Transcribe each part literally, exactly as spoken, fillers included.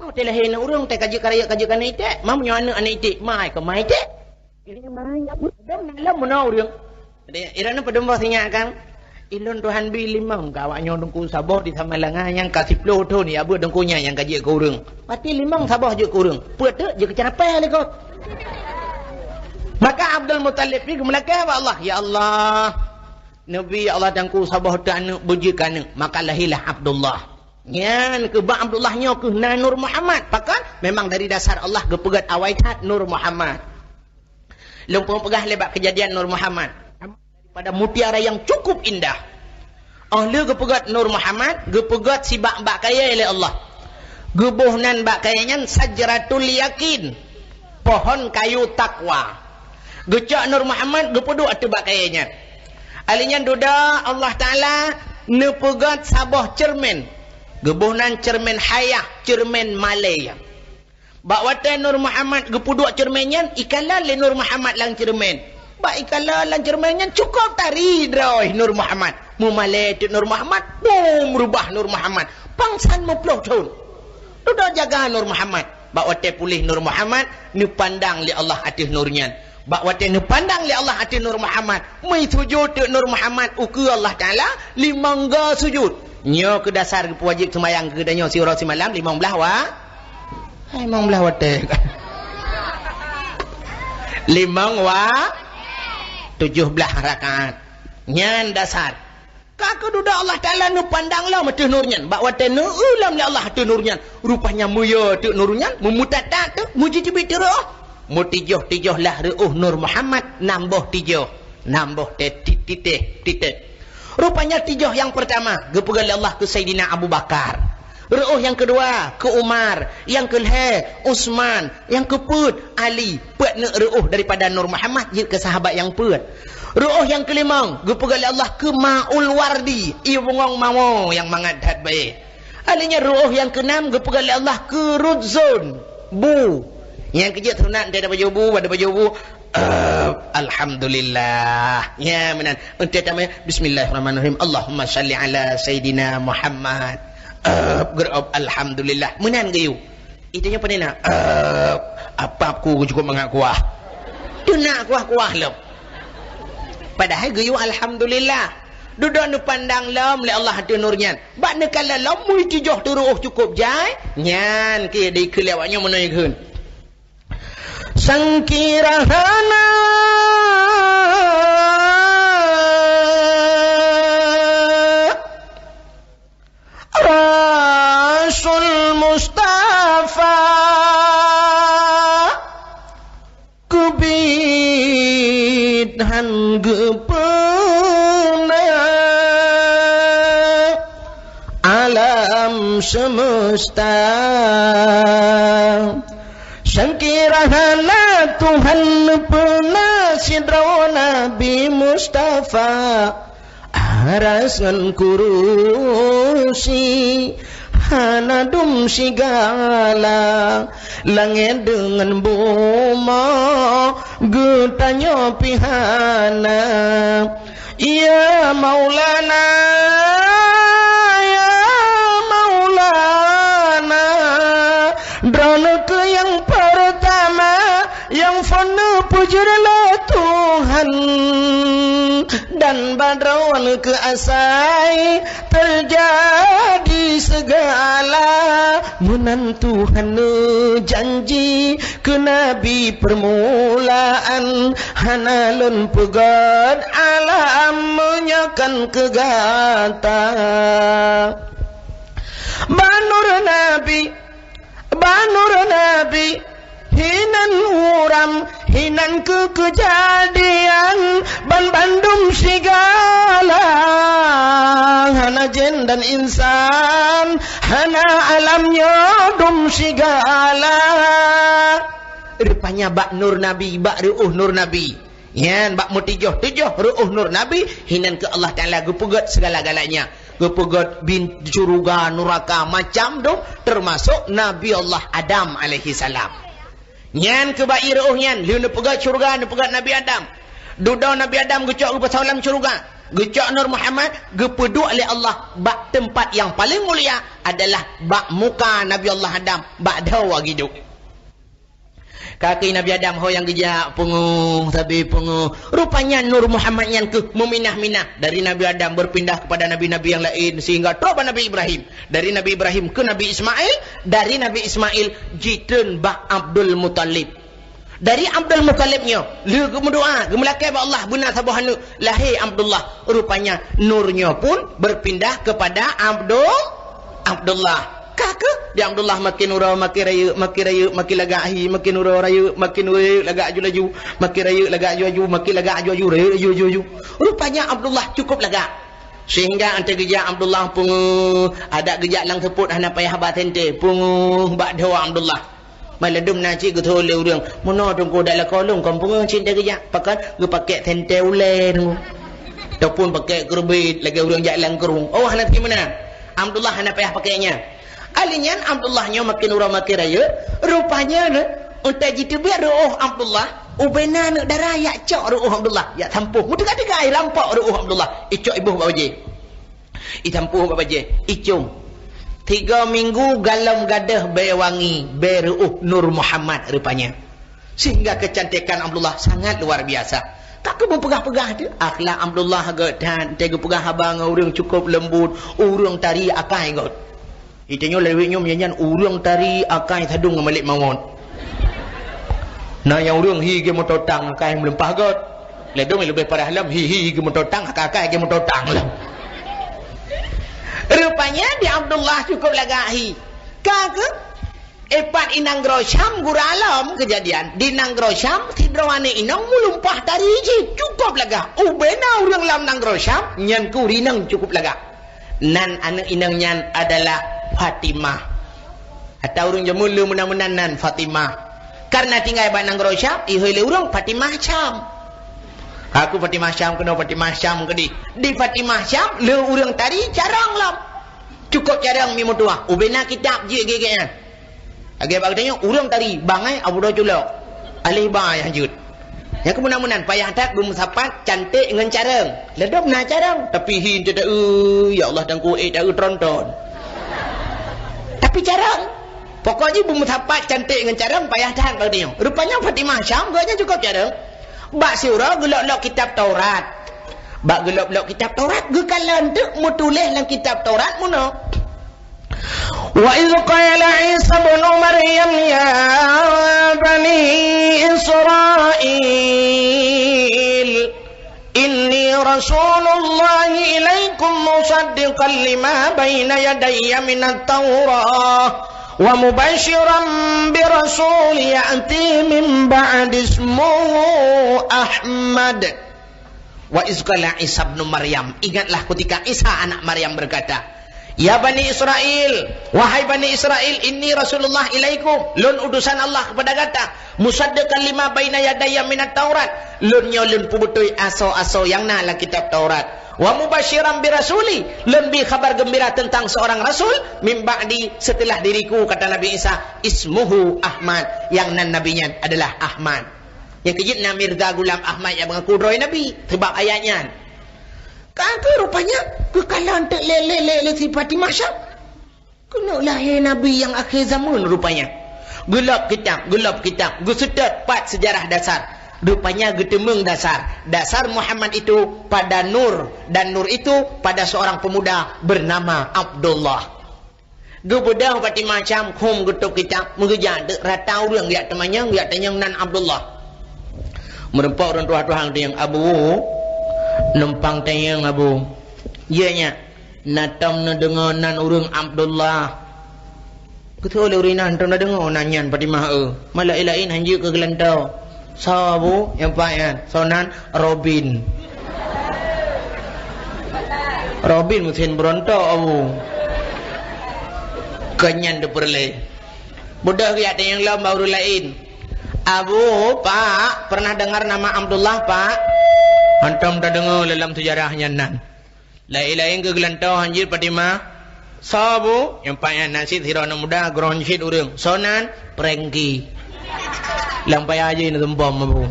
Teuh lahé aneuk ureuëng, teuh ka jeuet ka rayeuk, ka jeuet ka aneuk iték. Ma meunyoe aneuk, aneuk iték, ma ai keu ma iték. Dum na lom meunoe ureuëng. Jadi, iran padum boh sinyak kan? Ilôn Tuhan bi limong keu awak nyoe teungku saboh di Samalanga nyang ka siploh thon ya beuet teungku nyan nyang ka jeuet keu ureuëng. Pati limong saboh jeuet keu ureuëng. Peuet teuk jeuet keu ceurapée lé kot. Maka Abdul Muthalib pi geumeulakée bak Allah, "Ya Allah, neubi ya Allah teungku saboh teuk aneuk beujeuet keu aneuk." Maka lahirlah Abdullah. Nyan keu bak Abdullah nyoe keuh na Nur Muhammad. Pakon? Memang dari dasar Allah geupeugét awai that Nur Muhammad. Lôn peugah lé bak keujadian Nur Muhammad. Pada mutiara yang cukup indah. Oh lheueh geupeugét Nur Muhammad, geupeugét sibak bak kayée lé Allah. Geuboh nan bak kayée nyan Sajratul Yakin, pohon kayu takwa. Geucok Nur Muhammad geupeuduek ateueh bak kayée nyan. Ali nyan dudoe Allah Taala neupeugét saboh ceureumen. Geuboh nan ceureumen hayah, ceureumen malée. Bak watée Nur Muhammad geupeuduek ceureumen nyan, ikalon lé Nur Muhammad lam ceureumen. Bak ikalon lam ceureumen nyan cukôp tari droe Nur Muhammad. Meumalée teuk Nur Muhammad, bum reubah Nur Muhammad. Pangsan meuploh thon. Dudoe jaga Nur Muhammad. Bak watée puléh Nur Muhammad, neupandang lé Allah ateueh nur nyan. Bak watée neupandang lé Allah ateueh Nur Muhammad, meusujut teuk Nur Muhammad ukeue Allah Taala limong go sujut. Nyoe keuh dasar geupeuwajéb seumayang keu geutanyoe siuroe simalam limong blaih wa-, hai, limong blaih watée. Limong wa-, tujoh blaih rakaat. Nyan dasar. Ka keududoe Allah Taala neupandang lom ateueh nur nyan. Bak watée neueu lom lé Allah ateueh nur nyan, rupanya meuyue teuk nur nyan, meumutatat teuk, meujiteubiet teuk reuôh. Meutijoh-tijoh lah reuôh Nur Muhammad, nam boh tijoh, nam boh te-, ti-, titéh, titéh. Rupanya tijoh nyang peurtama geupeugah lé Allah keu Saidina Abu Bakar. Reuôh nyang keudua keu Umar, nyang keulhée Utsman, nyang keupeuet Ali. Peuet neuk reuôh daripada Nur Muhammad jeuet keu sahabat nyang peuet. Reuôh nyang keulimong geupeugah lé Allah keu Maul Wardi, ié bungong mawö nyang mangat that bae. Ali nyan reuôh nyang keunam geupeugah lé Allah keu Rudzon, bu. Nyang keujeuet sunat, teuh tapajoh bu, bak tapajoh bu, Ep, alhamdulillah. Nya meunan. Enteuk tamé, bismillahirrahmanirrahim. Allahumma shalli ala Sayyidina Muhammad. Ep, geureup, alhamdulillah. Meunan geuyue. Itu nyan pane na. Ep, apap ku cukup mangat kuah. Teunak kuah-kuah lom. Padahai geuyue alhamdulillah. Dudoe neupandang lom lé Allah ateueh nur nyan. Bak neukalon lom mui tijoh teureuôh cukup jai. Nyan keuh dikeue lé awak nyoe meunoe kheun. Sangkira hana Rasul Mustafa keubiet han geupeuna alam semesta. Sangkira hana Tuhan peuna sidroe Nabi Mustafa, aras ngon kurusi hana dum sigala, langét deungon bumoe geutanyoe pih hana. Ya Maulana, ya Maulana, droeneuh keuh nyang peurtama nyang phon neupujoe lé Tuhan, dan bak droeneuh keuh asai teujadi seugala. Meunan Tuhan neujanji keu Nabi peurmulaan, hana lôn peugét alam meunyoe kon keu gata. Bak nur Nabi, bak nur Nabi, hinan uram, hinan keu keujadian, banbandum sigala, hana jén dan insan, hana alam nyoe dum sigala. Rupanya bak nur Nabi, bak reuôh nur Nabi. Nyan bak meutujoh-tujoh reuôh nur Nabi, hinan keu Allah Taala geupeugét segala-galanya. Geupeugét bin syeuruga, nuraka, macam dum, teumasok Nabi Allah Adam alaihissalam. Nyan keu bak ié reuôh nyan, lheueh neupeugét syeuruga, neupeugét Nabi Adam. Dudoe Nabi Adam geucok geupasoe lam syeuruga. Geucok Nur Muhammad, geupeuduek lé Allah bak teumpat nyang paleng mulia, adalah bak muka Nabi Allah Adam, bak dhoe geuduek. Kaki Nabi Adam ho nyang geujak, peungeuh sabe peungeuh. Rupanya Nur Muhammad nyan keuh meuminah-minah dari Nabi Adam berpindah kepada nabi-nabi nyang laén sehingga troh bak Nabi Ibrahim. Dari Nabi Ibrahim keu Nabi Ismail, dari Nabi Ismail jitreun bak Abdul Muthalib. Dari Abdul Muthalib nyoe, lheueh geumeudoa, geumeulakée bak Allah beuna saboh aneuk, lahé Abdullah. Rupanya nur nyoe pun berpindah kepada Abdul Abdullah. Ka keuh di Abdullah makin uroe makin rayeuk, makin rayeuk makin lagak hi, makin uroe rayeuk makin uroe rayeuk lagak aju laju, makin rayeuk lagak aju laju, makin lagak aju laju, rayeuk aju laju. Rupanya Abdullah cukup lagak. Sehingga 'oh teuk geujak Abdullah peungeuh, adak geujak lam seupôt hana payah ba sentée, peungeuh bak dhoe Abdullah. Maladum na cit geutho lé ureuëng, meunoe teungku dak lakoe lôn kon peungeuh cit 'oh teuk geujak, pakon geupakée sentée ulée teungku. Ataupun pakée keureubit lagée ureuëng jak lam krueng. Oh, hana teuk meunan. Abdullah hana payah pakée nyan. Ali nyan Abdullah nyoe makin uroe makin rayeuk, rupanya 'oh teuk jiteubiet reuôh Abdullah, ubena aneuk dara jak cok reuôh Abdullah, jak sampôh. Meuteuga-teuga rampok reuôh Abdullah, icok iboh bak bajée. Itampuh bak bajée, icong. Tiga minggu galom gadôh bée wangi, bée reuôh Nur Muhammad rupanya. Sehingga kecantikan Abdullah sangat luar biasa. Ka keuh meupeugah-peugah teuh, akhlak Abdullah gét that, teuh geupeugah haba ngon ureuëng cukup leumbut, ureuëng tari akai gét. Itanyoe lawét nyoe meunyan ureuëng tari akai sadong ngon malek mawöt. Na nyang ureuëng hi geuh mototang akai meuleumpah gét. Ladom leubeh parah lom hi hi geuh mototang akai-akai geuh mototang lom. Rupanya di Abdullah cukup lagak hi. Ka keuh, ipat i nanggroe Syam gura lom keujadian. Di nanggroe Syam sidroe aneuk inong meuleumpah tari jih cukup lagak. Ubena ureuëng lam nanggroe Syam nyan keuh ureuëng inong cukup lagak. Nan aneuk inong nyan adalah Fatimah. Atawa ureuëng jameun le meunan-meunan nan Fatimah. Karena tinggai bak nanggroe Syam, ihôi lé ureuëng Fatimah Syam. Ka keuh Fatimah Syam keunoe Fatimah Syam keudeh. Di Fatimah Syam le ureuëng tari carông lom. Cukup carông mi meutuah. Ubena kitab jeuet gét-gét nyan. Lagée bak geutanyoe, ureuëng tari bangai Abu Dho culok. Aleh ba nyang jeuet. Nyang keuh meunan-meunan payah that beumeusapat canték ngon carông. Ladom na carông, tapi hi teuta-eu, ya Allah, tangku ék ta-eu tronton. Tapi carông. Pokok jih beumeusapat canték ngon carông payah that bak geutanyoe. Rupanya Fatimah Syam geuh nyan cukup carông. Bak siuroe geulok-lok kitab Taurat. Bak geulok-lok kitab Taurat, geukalon teuk meutuléh lam kitab Taurat meunoe. وإذ قال عيسى ابن مريم يا بني إسرائيل إني رسول الله إليكم مصدقا لما بين يدي من التوراة ومبشرا برسول يأتي من بعدي اسمه أحمد. Wa iz qala Isa ibnu Maryam, ingatlah ketika Isa anak Maryam berkata, "Ya Bani Israil, wahai Bani Israil, inni Rasulullah ilaikum, lôn utusan Allah kepada gata, musaddiqan lima baina yadayya minat Taurat, lôn nyoe lôn peubeutôi asoe-asoe nyang na lam kitab Taurat, wa mubasyiran bi rasuli, lôn bi khabar geumbira teuntang seurang rasul, min ba'di, seuteulah diriku," kata Nabi Isa, "ismuhu Ahmad," nyang nan nabi nyan adalah Ahmad. Nyang keujeuet na Mirza Ghulam Ahmad nyang meungaku droe Nabi, seubab ayat nyan. Ka keuh rupanya geukalon teuk lé, lé, lé, lé si Fatimah Syam. Keuneuk lahé Nabi nyang akhé zaman rupanya. Geulop kitab, geulop kitab, geuseutôt pat seujarah dasar. Rupanya geuteumeung dasar. Dasar Muhammad itu pada nur, dan nur itu pada seorang pemuda bernama Abdullah. Geubeudôh Fatimah Syam, khum geutôb kitab, meugeujak deuk rata ureuëng jak teumanyong, jak tanyong nan Abdullah. Meurumpok ureuëng tuha-tuha geutanyong, "Abu, numpang tanyong, Abu." "Iya, nyak." "Na tom neudeungoe nan ureuëng Abdullah?" Geutôb lé ureuëng nyan, "Tom neudeungoe nan nyan Fatimah, eu. Malah laén-laén hanjeuet keu geulantoe." "Soe, Abu, nyang paih nyan?" "Soe nan?" "Robin." "Robin meusén beurontok, Abu." Keu nyan teupeureulée. Beudôh geujak tanyong lom bak ureuëng laén. "Abu, Pak, pernah dengar nama Abdullah, Pak?" "Hantom tadeungoe lam seujarah nyan nan." Laén-laén keu geulantoe hanjeuet Fatimah. "Soe, Bu?" Nyang paih nyan na cit sidroe aneuk muda, geuron cit ureuëng. "Soe nan?" "Prengki." Lam paya jih na tumpom, Abu.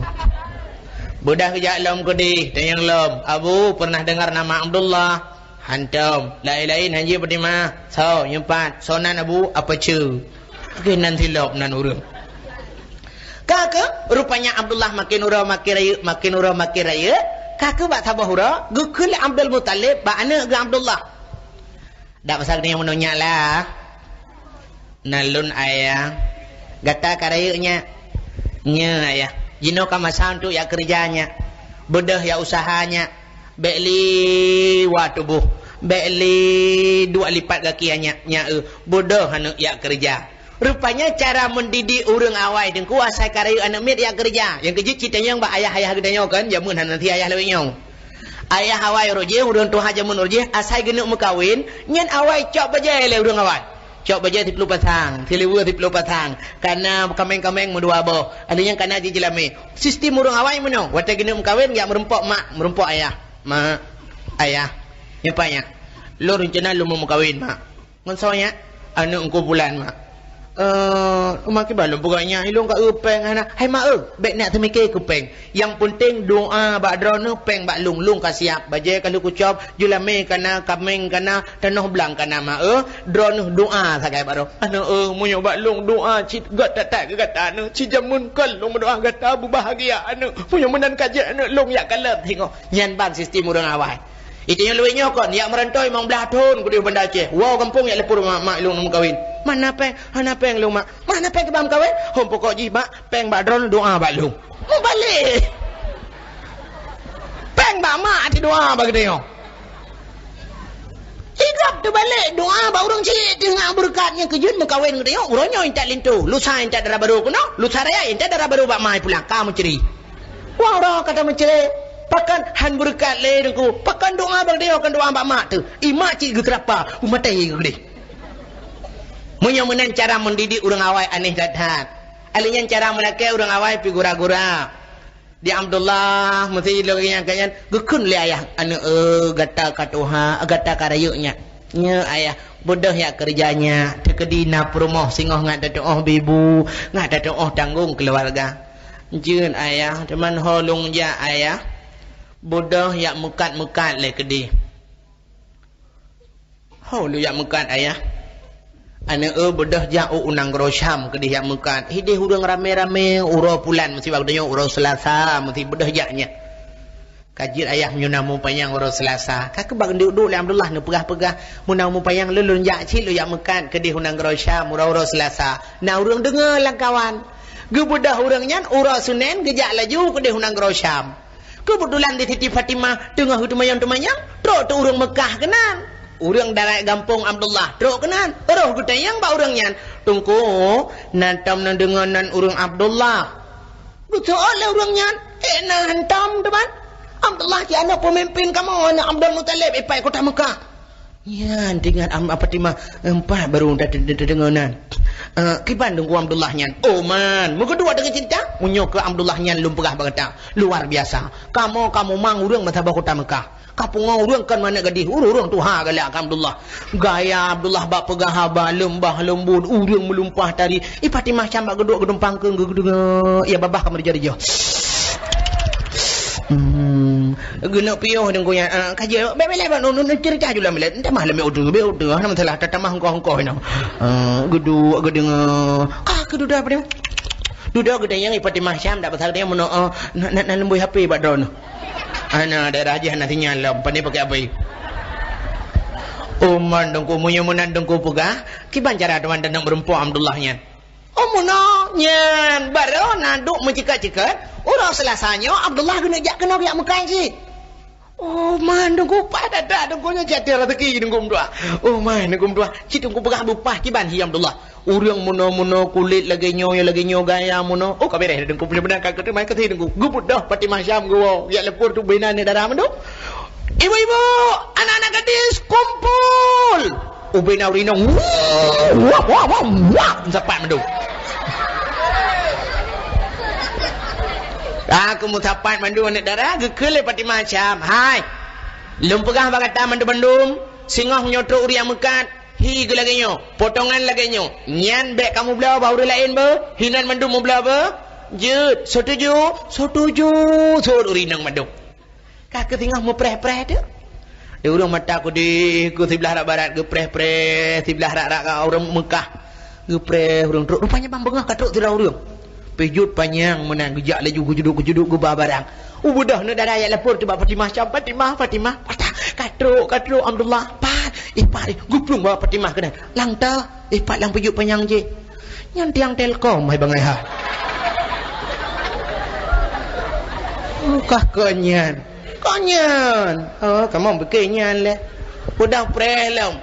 Beudah geujak lom keudeh, tanyong lom, "Abu, pernah dengar nama Abdullah?" "Hantom." "Laén-laén hanjeuet Fatimah?" "Soe?" "Nyoe pat." "Soe nan Abu?" "Apa ce?" Oke, nan silop nan ureueng. Ka keuh, rupanya Abdullah makin uroe makin rayeuk, makin uroe makin rayeuk. Ka keuh bak saboh uroe, geukheun lé Abdul Muthalib bak aneuk geuh Abdullah. Dak pasal geutanyoe meunyoe nyak lah. "Na lôn, Ayah." "Gata ka rayeuk nyak?" "Nyoe, Ayah." "Jinoe ka masa untuk yak keureuja nyak. Beudôh yak useuha nyak. Bèk liwa tuboh. Bèk li dua lipat gaki nyak, nyak eu. Beudôh aneuk yak keureuja." Rupanya cara mendidik ureueng awai teungku asai ka rayeuk aneuk miet yak keureuja. Nyang keujeuet cit tanyong bak ayah-ayah geutanyoe kan, jameun hana si ayah lawét nyoe. Ayah awai uroe jih, ureueng tuha jameun uroe jih, asai geuneuk meukawen, nyan awai cok bajèe lé ureueng awai. Cok bajèe siploh pasang, siliwer siploh pasang, kana kaméng-kaméng meudua boh, ada nyang kana jih jeulamé. Sistem ureueng awai meunoe, watèe geuneuk meukawen, jak meurumpok mak, meurumpok ayah. "Mak, ayah, nyoe pat nyak. Lôn reuncana lôn meukawen, Mak." "Ngon soe nyak?" "Aneuk Teungku Pulan, Mak." "Eh, ma kiban lôn peugah nyak, ilôn ka eu péng hana." "Hai mak eu, bèk neuk teumiké keu péng. Nyang peunteng doa bak droeneuh, péng bak lôn, lôn ka siap. Bajèe ka lheueh kucop, jeulamé kana, kaméng kana, tanoh blang kana, mak eu. Droeneuh doa sagai bak droe." "Aneuk eu, meunyoe bak lôn doa cit göt that-that keu gata aneuk, cit jameun kon lôn meudoa gata beubahgia aneuk. Meunyoe meunan ka jeuet aneuk lôn yak kalon singoh." Nyan ban sistem ureueng awai. Itanyoe lawét nyoe kon, yak meurantoi limong blah thôn keudeh Banda Aceh. Woe gampông yak leupur mak, mak lôn meukawen. "Mana péng?" "Hana péng lôn, Mak." "Mana péng kiban meukawen?" "Hom pokok jih, Mak, péng bak droeneuh, doa bak lôn." Meubalek. Péng bak mak, até doa bak geutanyoe. Higop teubalek, doa bak ureueng cit, teungoh beureukat nyang keujeuet meukawen geutanyoe, uroe nyoe intat linto, lusa intat dara barô keunoe, lusa raya intat dara barô bak ma pulang, ka meucre. Wah, uroe ka tameucre, pakon han beureukat lé Teungku, pakon doa bak geutanyoe, kon doa bak mak teuh. I mak cit geukeurapa, u maté geugleh. Meunyoe meunan cara mendidik ureueng awai, anéh that-that. Alèh nyan cara meulakèe ureueng awai pih gura-gura. Di Abdullah, meusé lagèe nyan, ka nyan, geukheun lé ayah, "Aneuk eu, gata ka tuha, gata ka rayeuk nyak." "Nyoe, Ayah, beudôh yak keureuja nyak, teukeudi na peurumoh singoh ngat tatuoh bibu, ngat tatuoh tanggong keuluwarga." "Jeuet, Ayah, teuma ho lôn jak, Ayah?" "Beudôh yak meukat-meukat lé keudeh." "Ho lôn yak meukat, Ayah?" "Aneuk eu, beudôh jak u, u nanggroe Syam keudeh yak meukat. Hideh ureueng ramé-ramé, uroe pulan meusi bak geutanyoe, uroe Seulasa meusi, beudôh jak nyan." "Ka jeuet, Ayah, meunyoe na mupanyang uroe Seulasa." Ka keuh bak geuduek-duek lé Abdullah neupeugah-peugah, "Meunyoe na mupanyang lôn, lôn jak cit lôn yak meukat keudeh u nanggroe Syam, uroe-uroe Seulasa." Na ureueng deungoe lam kawan. Geubeudôh ureueng nyan, uroe Seunén geujak laju keudeh u nanggroe Syam. Keubeutulan di Siti Fatimah teungoh geuteumanyong-teumanyong, trok teuh ureueng Meukah keunan. Ureueng darat gampông Abdullah trok keunan, roh geutanyong bak ureueng nyan, "Teungku, na tom neudeungoe nan ureueng Abdullah?" Geuseuôt lé ureueng nyan, "Eh, na hantom, teuma. Abdullah cit aneuk peumimpin kamoe, aneuk Abdul Muthalib, ipat kota Meukah." Nyan teuingat Am-, Fatimah, "Empat baru ta-, ta-, ta-, tadeungoe nan." "Eh, kiban Teungku Abdullah nyan?" "Oh man, meukeuduek deungon cinta. Meunyoe keu Abdullah nyan lôn peugah bak gata, luar biasa. Kamoe ka mumang ureueng meusaboh kota Meukah. Ka pungo ureueng kon manék gadih, ureueng-ureueng tuha galak keu Abdullah. Gaya Abdullah bak peugah haba leumbah leumbot, ureueng meulumpah tari. I Fatimah cam bak geuduek geudumpang keu geudeungoe, ya babah ka meurija-rija." Hmm. Geuneuk piôh Teungku nyan, ah, ka jeuet, bèk, bèk lé, bèk, nun, nun, nun, ceurita ju lam bilék. Tamah lam bilék, bèk, bèk, hana masalah, ta-, tamah hongkoh-hongkoh inoe. Ah, geuduek, geudeungoe. Ka keuh dudoe Fatimah. Dudoe geudeungoe, i Fatimah Syam, dak pasal dia meunoe, ah, na, na, na leumbôi H P bak droeneuh. Hana, daerah jih hana sinyal lom, pane pakai H P. Oh man Teungku, meunyoe meunan Teungku peugah, kiban cara teuma taneuk meurumpok Abdullah nyan? Oh, meunoe nyan, barô na duek meuceukat-ceukat, uroe Seulasa nyoe Abdullah geuneuk jak keunoe jak meukai cit. Oh man Teungku, paih that-that Teungku nyoe, jak tiep raseuki Teungku meutuah. Oh man Teungku meutuah, cit Teungku peugah beupaih kiban hi Abdullah. Ureueng meunoe-meunoe kulét lagèe nyoe, lagèe nyoe gaya meunoe. Oh, ka beureh Teungku, peue meunan ka keuteumai keu Teungku. Geubeudôh Fatimah Syam geuwoe, jak leupur tu bina ni dara mandum. Ibu-ibu, anak-anak gadis, kumpul! Ubé na ureueng inong, wah, wah, wah, wah, meusapat mandum. Ah, keu meusapat mandum aneuk dara, geukheun lé Fatimah Syam, "Hai, lôn peugah bak gata mandum-mandum, singoh meunyoe trok ureueng meukat, hi geuh lagèe nyoe, potongan lagèe nyoe, nyan bèk kamoe bloe bak ureueng laén beuh, hinan mandum meubloe beuh." Jeuet, setuju, setuju, sot ureueng inong mandum. Ka keuh singoh meupreh-preh teuk. Di ureueng mata keudeh, keu siblah rot barat geupreh-preh, siblah rot-rot ureueng Meukah. Geupreh ureueng trok. Rupanya ban beungoh ka trok sidroe ureueng. Pih jeuet panyang meunan, geujak laju geucuduk-geucuduk geuba barang. Ubeudôh aneuk dara jak lapor teuk bak Fatimah Syam, "Fatimah, Fatimah, patah, ka trok, ka trok Abdullah, pat, eh, pat, eh." Geuplueng bak Fatimah keunan. Lang ta, eh, pat lang pih jeuet panyang jih. Nyan tiang Telkom, hai bangai ha. Oh, kah kon nyan. Kon nyan. Oh, kamoe pike nyan lé. Udah preh lom.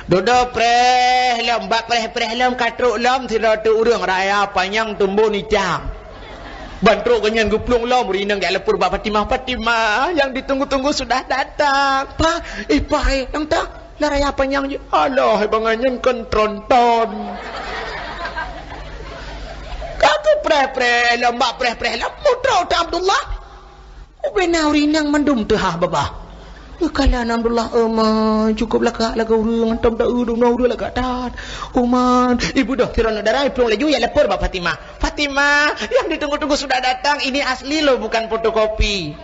Dudoe preh lom, bak preh-preh lom, ka trok lom sidroe teuk ureueng raya panyang tumbon icang. Ban trok geuh nyan geuplueng lom, ureueng inong jak lapor bak Fatimah, "Fatimah, yang ditunggu-tunggu sudah datang." Pat, eh, pat, eh, nyang ta, lah raya panyang jih. Alah, hai bangai nyan kon tronton. Ka geupreh-preh lom, bak preh-preh lom, mutrok teuk Abdullah. Ubena ureueng inong mandum teuhah babah. Geukalon Abdullah, "Oma, cukup lagak lagak ureueng, hantom ta-eu dum na ureueng lagak that. Oma." Ibeudôh sidroe aneuk dara, iplueng laju jak lapor bak Fatimah. "Fatimah, yang ditunggu-tunggu sudah datang, ini asli loh, bukan fotokopi."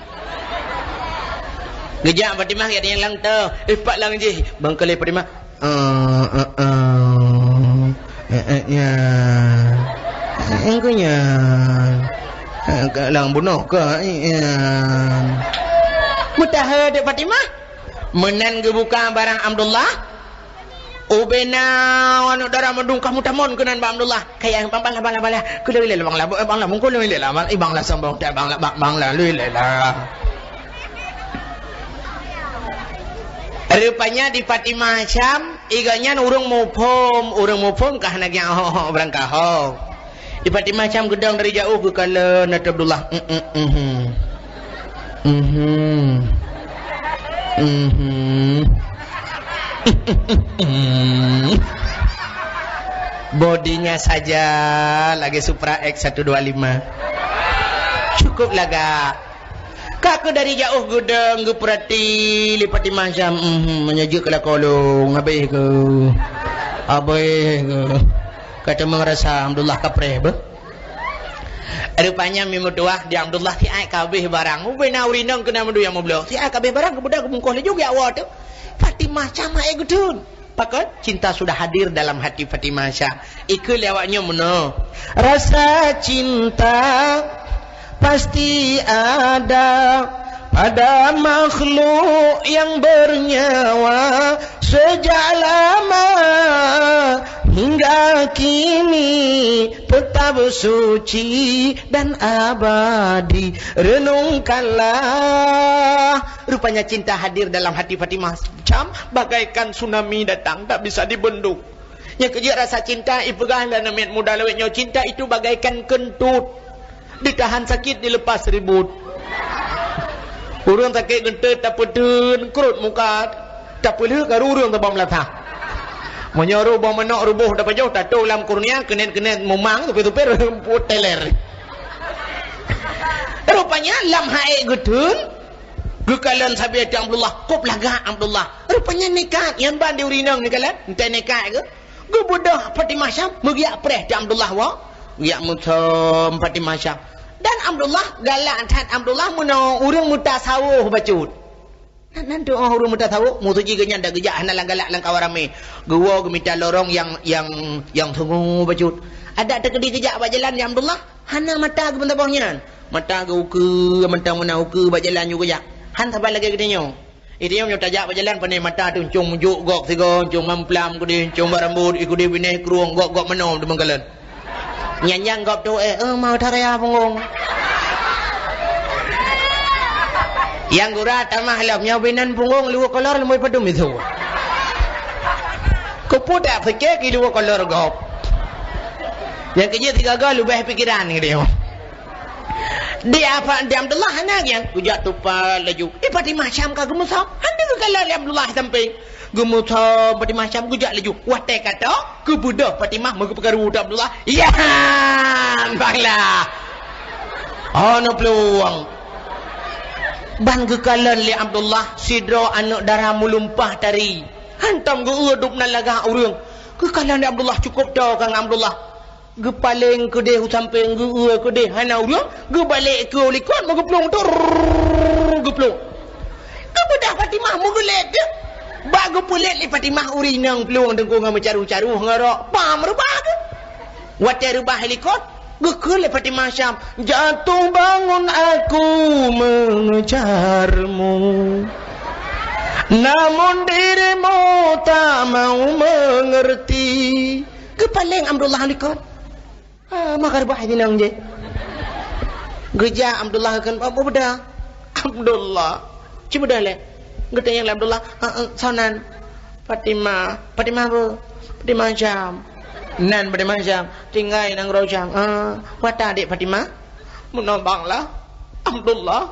Geujak Fatimah, jak nyan lang ta, eh, pat lang jih. Ban kalon Fatimah, "Eh, eh, eh. Eh, eh, nyan. Eh, eh, nyan. Eh, ka lang bunoe ka, eh, nyan." Meutahe dek Fatimah. Meunan geubuka barang Abdullah. Ubena aneuk dara mandum ka meutamong keunan bak Abdullah. Kaya bang, bang lah, bang lah, bang lah. Keu lé lé bang lah, bang lah, mungkul lé lé lah, bang, eh, bang lah sombong, tak bang lah, bang, bang lah, lé lé lah. Rupanya di Fatimah Syam, iga nyan ureueng muphom, ureueng muphom ka hana geujak ho-ho beurangkat ho. Di Fatimah Syam geudong dari jauh geukalon Abdullah. Mhm. Mhm. Mhm. Bodinya saja lagi Supra X satu dua lima. Cukup lagak. Ka keuh dari jauh geudong geupeurati lé Fatimah Syam, mhm, meunyoe jeuet keu lakoe lôn, habéh keuh. Habéh keuh. Ka teuma rasa Abdullah kapreh beuh. Rupanya mi meutuah di Abdullah siat ka habéh barang. Ubena ureueng inong keunan mandum nyang meubloe. Siat ka habéh barang, geubeudôh geubungkôh laju geujak woe teuk. Fatimah Syam ék geutheun. Pakon? Cinta sudah hadir dalam hati Fatimah Syam. Ikeu lé awak nyoe meunoe. Rasa cinta pasti ada pada makhluk yang bernyawa sejak lama hingga kini tetap suci dan abadi. Renungkanlah. Rupanya cinta hadir dalam hati Fatimah Syam bagaikan tsunami datang, tak bisa dibendung. Nyang keujeuet rasa cinta ipeugah lé aneuk miet muda lawét nyoe, cinta itu bagaikan kentut. Ditahan sakit, dilepas ribut. Ureueng sakét geuntôt tapeuteun krot muka, tapeulheueh karu ureueng tabang meulatah. Meunyoe roh boh manok ruboh tapajoh, tatôh lam kurnia, keunet-keunet mumang, supir-supir teler. Rupanya lam haé geutheun, geukalon sabe Abdullah, kop lagak Abdullah. Rupanya nekat, nyan ban di ureueng inong neukalon, entah nekat keuh. Geubeudôh Fatimah Syam, meugiak preh di Abdullah woe. Giak meusom Fatimah Syam. Dan Abdullah, galak that Abdullah meunoe ureueng meutasawôh bacut. Nan, nan tu'oh ureueng meutasawôh, musoji geuh nyan dak geujak hana lam galak lam kawan ramé. Geuwoe geumita lorong nyang, nyang, nyang sungue bacut. Adak teukeudi geujak bak jalan di Abdullah, hana mata geupeuntaboh nyan. Mata geuh ukeue, mantong meunan ukeue bak jalan nyoe geujak. Han saban lagée geutanyoe. Itém nyoe tajak bak jalan, pané mata teuh, ncong meujok gok sigoe, ncong mamplam keudeh, ncong bak rambot, i keudeh binéh krueng, gok-gok meunoe teumeukalon. Nyan nyang gob tu, eh, eh, mau taraya punggong. Nyang gura tamah lom, nyoe binan punggong luweue kolor leumoi padum itu. Keupeue tak pike ki luweue kolor gob. Nyang keujeuet sigaga leubeh pikiran keudeh. Di apa, di Abdullah hana gian, geujak tupat laju. Di Fatimah Syam ka geumeusom, hana geukalon lé Abdullah sampéng. Geumeusom Fatimah Syam geujak laju. Watée ka tôh, geubeudôh Fatimah meugeupeukaru di Abdullah. Yan! Bang lah. Oh, na peuluwang. Ban geukalon lé Abdullah sidroe aneuk dara meulumpah tari. Hantom geu-eu dub nan lagak ureueng. Geukalon lé Abdullah, cukup tôh ka ngon Abdullah. Geupaleng keudeh u sampéng, geu-eu keudeh hana ureuëng, geubalek keu u likot, meugeuplueng tu, geuplueng. Geubeudah Fatimah meugeulét teuh. Bak geupeulét lé Fatimah ureuëng inong plueng teungku ngon meucaroh-caroh ngon rok, pam reubah teuh. Watée reubah i likot, geukheun lé Fatimah Syam, "Jatuh bangun aku mengejarmu, namun dirimu tak mau mengerti." Geupaleng Abdullah u likot. Ah, maka reubah inong jih. Geujak Abdullah kheun, "Apa beda?" "Abdullah." "Ci beda lé?" Geutanyong lé Abdullah, "Ah, ah, soe nan?" "Fatimah." "Fatimah peue?" "Fatimah Syam." "Nan Fatimah Syam?" "Tinggai nanggroe Syam." "Ah, peue ata adék Fatimah?" "Meunoe bang lah, Abdullah.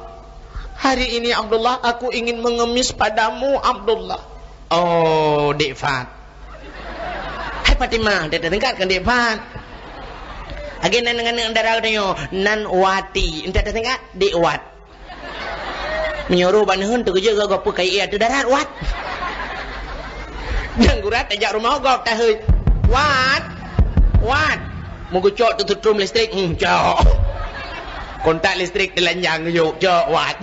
Hari ini, Abdullah, aku ingin mengemis padamu, Abdullah." "Oh, Dek Fat." "Hai Fatimah, teutingkat keu Dek Fat." Lagée nan ngon aneuk dara geutanyoe, nan Wati, teutingkat Dek Wat. Meunyoe roh bak neuheun teukeujot geuh gob peue kayée ateueh darat, Wat. Dan gura tajak rumoh gob taheuet, "Wat, Wat." Meugeucok teuteutrom listrik, hmm, cok. Kontak listrik teulanjang geuyue, cok, Wat.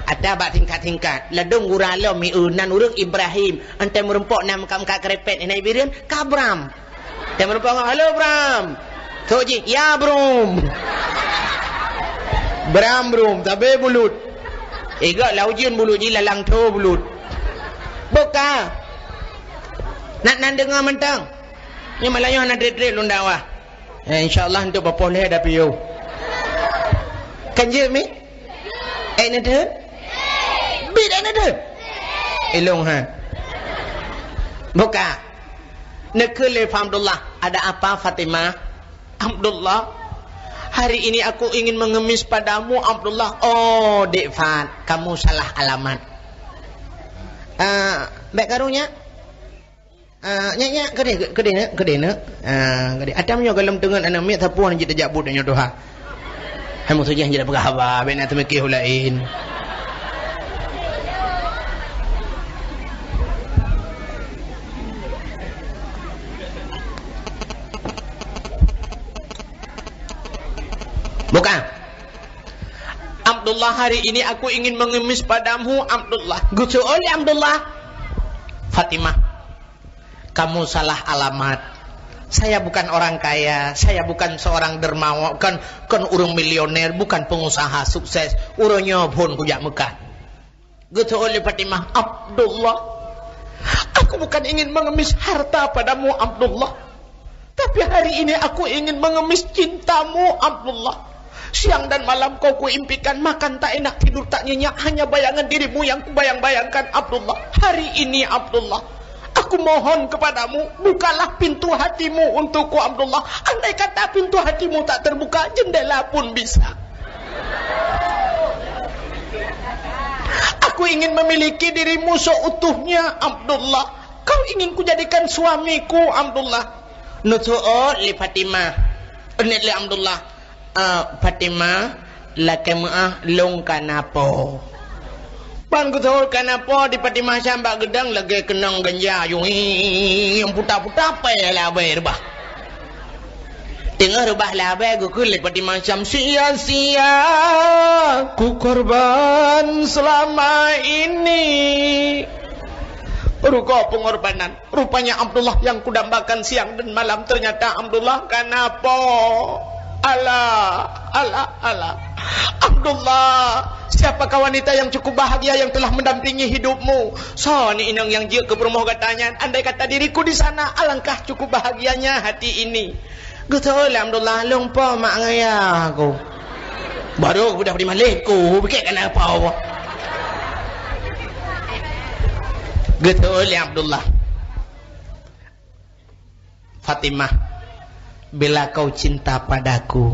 Ata bak tingkat-tingkat, ladom gura lom mi nan ureuëng Ibrahim, 'an tém meurumpok na meukat-meukat keurépet, na Ibrahim, ka Bram. Tém meurumpok, "Halo, Bram." Sok jih, "Ya, Brum." Bram, Brum, sabe bulut. Iga lam ujeuen bulut jih, lalang tho bulut. Boka. Nak nan deungoe mantong. Nyoe malam nyoe hana treb-treb lôn dakwah. Eh, insya Allah untuk bapoh lhée dapiyôh. Kan jeuet mi? Eh, na deuh? Bit eh, na deuh? Ilong ha. Boka. Neukheun lé Abdullah, "Ada apa, Fatimah?" "Abdullah, hari ini aku ingin mengemis padamu, Abdullah." "Oh, Dek Fat, kamu salah alamat." "Ah, bék karu nyak." "Ah, nyak, nyak, keudeh, keudeh, neuk, keudeh, neuk." Ah, keudeh. Ata meunyoe gohlom teungeut aneuk miet sapeue jih tajak buet nyoe tuha. Hai musoh jih jeuet peugah haba, bék na teumiké u laén. Bukan. "Abdullah, hari ini aku ingin mengemis padamu, Abdullah." Geuseuôt lé Abdullah. "Fatimah, kamu salah alamat. Saya bukan orang kaya, saya bukan seorang dermawan, bukan, bukan ureuëng milioner, bukan pengusaha sukses. Uroe nyoe phon kujak meukat." Geuseuôt lé Fatimah, "Abdullah, aku bukan ingin mengemis harta padamu, Abdullah. Tapi hari ini aku ingin mengemis cintamu, Abdullah. Siang dan malam kau kuimpikan, makan tak enak, tidur tak nyenyak, hanya bayangan dirimu yang kubayang-bayangkan, Abdullah. Hari ini, Abdullah, aku mohon kepadamu, bukalah pintu hatimu untukku, Abdullah. Andai kata pintu hatimu tak terbuka, jendela pun bisa. Aku ingin memiliki dirimu seutuhnya, Abdullah. Kau ingin kujadikan suamiku, Abdullah." Neuseuôt lé Fatimah. Neuôt lé Abdullah. "Ah, Fatimah, lakée meuáh lôn ka na po." Ban geuseuôt ka na po di Fatimah Syam bak geudong lagée keunong ganja, yung, yung puta-puta pai lé abée reubah. Teungoh reubah lé abée geukheun lé Fatimah Syam, "Sia-sia ku korban selama ini." Rugoe pengorbanan. Rupanya Abdullah yang kudambakan siang dan malam, ternyata Abdullah ka na po. Alah, alah, alah. Abdullah, siapakah wanita yang cukup bahagia yang telah mendampingi hidupmu? Soe ni inong nyang jeuet keu peurumoh gata nyan? Andai kata diriku di sana, alangkah cukup bahagianya hati ini. Geuseuôt lé Abdullah, "Lôn po mak ngon yah ku." Baru geupeugah di maleh ku, bikét kana apa. Geuseuôt lé Abdullah. "Fatimah, bila kau cinta padaku,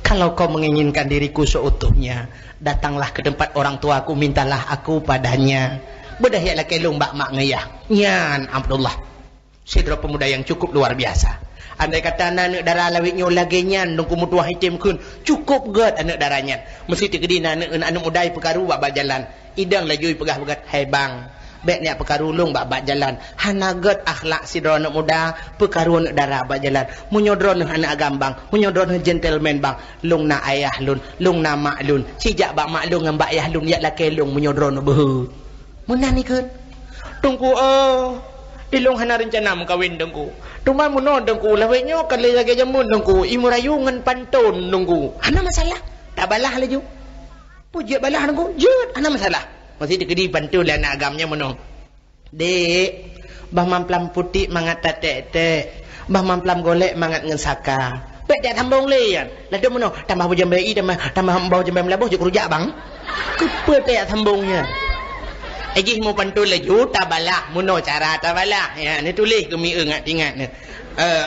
kalau kau menginginkan diriku seutuhnya, datanglah ke tempat orang tuaku, mintalah aku padanya. Beudôh jak lakée lôn bak mak ngon yah." Nyan Abdullah. Sidroe pemuda nyang cukup luar biasa. Andai kata na aneuk dara lawét nyoe lagée nyan, Teungku meutuah item kheun, cukup gét aneuk dara nyan. Meusti teukeudi na aneuk, aneuk muda ipeukaru bak, bak jalan. Idong laju ipeugah beugat, "Hai bang, Bèk neujak peukaru lôn bak, bak jalan. Hana gèt akhlak sidroe aneuk muda, peukaru aneuk dara bak jalan. Meunyoe droeneuh aneuk agam bang, meunyoe droeneuh gentleman bang, lôn na ayah lôn, lôn na mak lôn. Ci jak bak mak lôn ngon bak yah lôn, jak lakèe lôn meunyoe droeneuh beuhe. Meunan ikheun. Teungku, oh, ilôn hana reuncana meukawen, Teungku. Teuma meunoe, Teungku, lawét nyoe ka lheuh lagèe jameun, Teungku. I meurayeue ngon pantôn, Teungku. Hana masalah. Tabalah laju. Peue jeuet balah, Teungku? Jeuet, hana masalah. Meusti teukeudi pantôn lé aneuk agam nyan meunoe. Dek, bah mamplam putik mangat tatèk-tèk, bah mamplam golek mangat ngon saka. Bèk tajak sambong lé nyan. Ladôm meunoe, tambah bujang B I, tambah, tambah bujang B I meulaboh, jeuet keurujak bang. Keupeue tajak sambong nyan? Eh, jih mupantôn laju, tabalah, meunoe cara tabalah. Ya, neutuléh keu mieu ngat ingat nyan. Eh,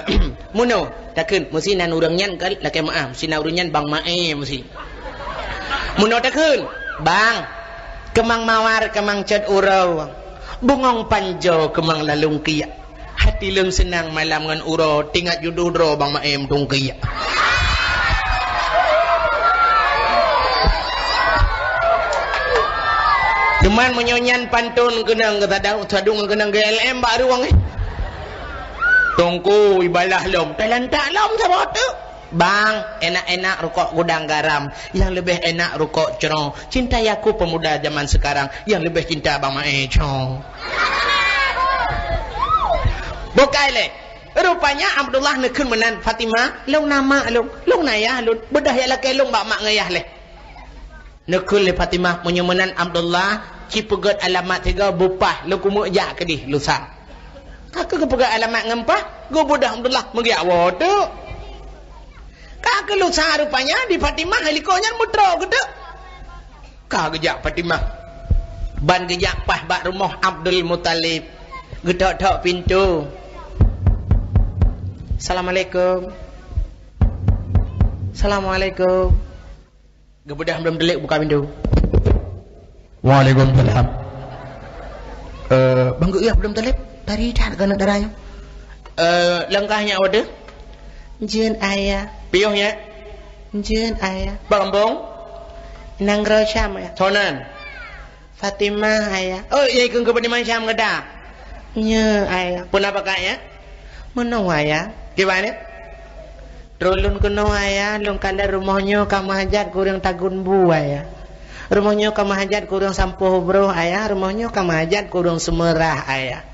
meunoe, takheun, meusti nan ureueng nyan ka lakèe meu'ah, meusti nan ureueng nyan bang Mae meusti. Meunoe takheun, bang, keumang mawar, keumang cot uroe, bungong panjoe, keumang lalông kiak. Hati lôn seunang malam ngon uroe, teuingat judoh droe bang Mae meutungkiak. Cuman meunyoe nyan pantôn keunong geusadang, sadung keunong G L M bak rueng, eh. Teungku, ibalah lom, talantak lom saboh teuk. Bang, enak-enak rukok gudang garam, nyang leubeh enak rukok cro. Cintai aku pemuda zaman sekarang, nyang leubeh cinta bang Mae cro. Bukai lé. Rupanya Abdullah neukheun meunan, Fatimah, lôn na mak lôn, lôn na yah lôn, beudôh jak lakèe lôn bak mak ngon yah lé. Neukheun lé Fatimah, meunyoe meunan Abdullah, ci peugèt alamat sigoe beu paih, lôn keumeuk jak keudeh lusa. Ka keuh geupeugèt alamat ngon paih, geubeudôh Abdullah meugeujak woe teuk. Ka keuh lusa rupanya di Fatimah, hai likot nyan meutroe geuteuk. Ka geujak Fatimah. Ban geujak paih bak rumoh Abdul Muthalib. Geutok-tok pintoe. Assalamualaikum. Assalamualaikum. Geubeudôh Abdul Muthalib buka pintoe. Waalaikumsalam. Eh, bang geuh Abdul Muthalib, tari that keuneuk dara nyoe. Eh, langkah nyak wadoh. Jeuet ayah. Piôh nyak. Jeuet ayah. Bang Ambong. Nanggroe Syam ya. Sonan. Fatimah ayah. Oh, ya ikun ke Fatimah Syam kata. Nya ayah. Pernah pakai ya? Meunoe ayah. Gimana? Droe lôn keunoe ayah, lôn kalon rumoh nyoe ka meuhajat keu ureueng tagun bu ayah. Rumoh nyoe ka meuhajat keu ureueng sampoh broh ayah, rumoh nyoe ka meuhajat keu ureueng seumeurah ayah.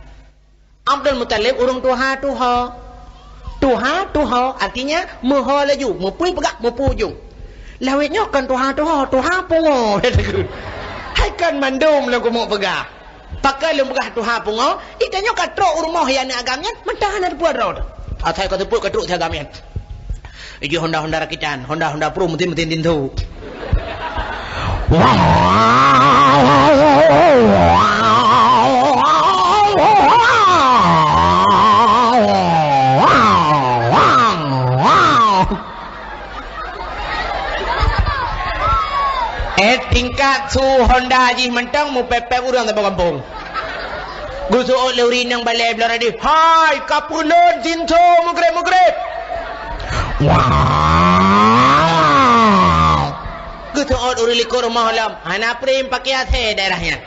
Abdul Muthalib ureueng tuha-tuha. Tuha-tuha artinya meuho laju, meupui peugah, meupui ujong. Lawét nyoe kon tuha-tuha, tuha pungo. Hai kon mandum lôn keumeuk peugah. Pakon lôn peugah tuha pungo, i tanyoe ka trok u rumoh aneuk agam nyan, meuntah hana teupeue droe. Asai ka teupeue ka trok si agam nyan. Ijih honda-honda rakitan, honda-honda pro, mesin-mesin tintu. Eh, tingkat su honda jih mantong meupép-pép ureueng saboh gampông. Geuseuôt lé ureueng inong balèe bloe radeh, "Hai, ka peulon jinto mugreb-mugreb!" Wow! Geuseuôt ureueng likot rumoh lom, hana prem pakai asèe daerah nyan.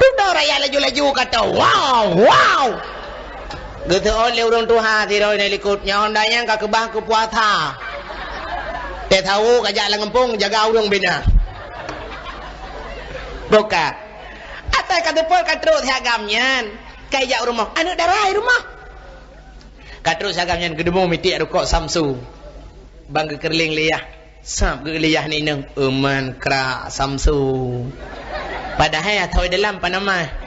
Dudoe rakyat laju-laju kata, "Wow, wow!" Geuseuôt lé ureueng tuha sidroe di likot, "Nyoe honda nyan ka keubah keu puasa. Teuh sawo ka jak lam gampông jaga ureueng bina." Buka. Asai ka teupeue ka trok si agam nyan, ka ijak u rumoh. Aneuk dara i rumoh. Ka trok si agam nyan geudumu mitiek rukok Samsu. Bang geukeureuléng lé yah. Sab geuh lé yah nibak inong, "Euman krak Samsu." Padahai atoi dalam panamah.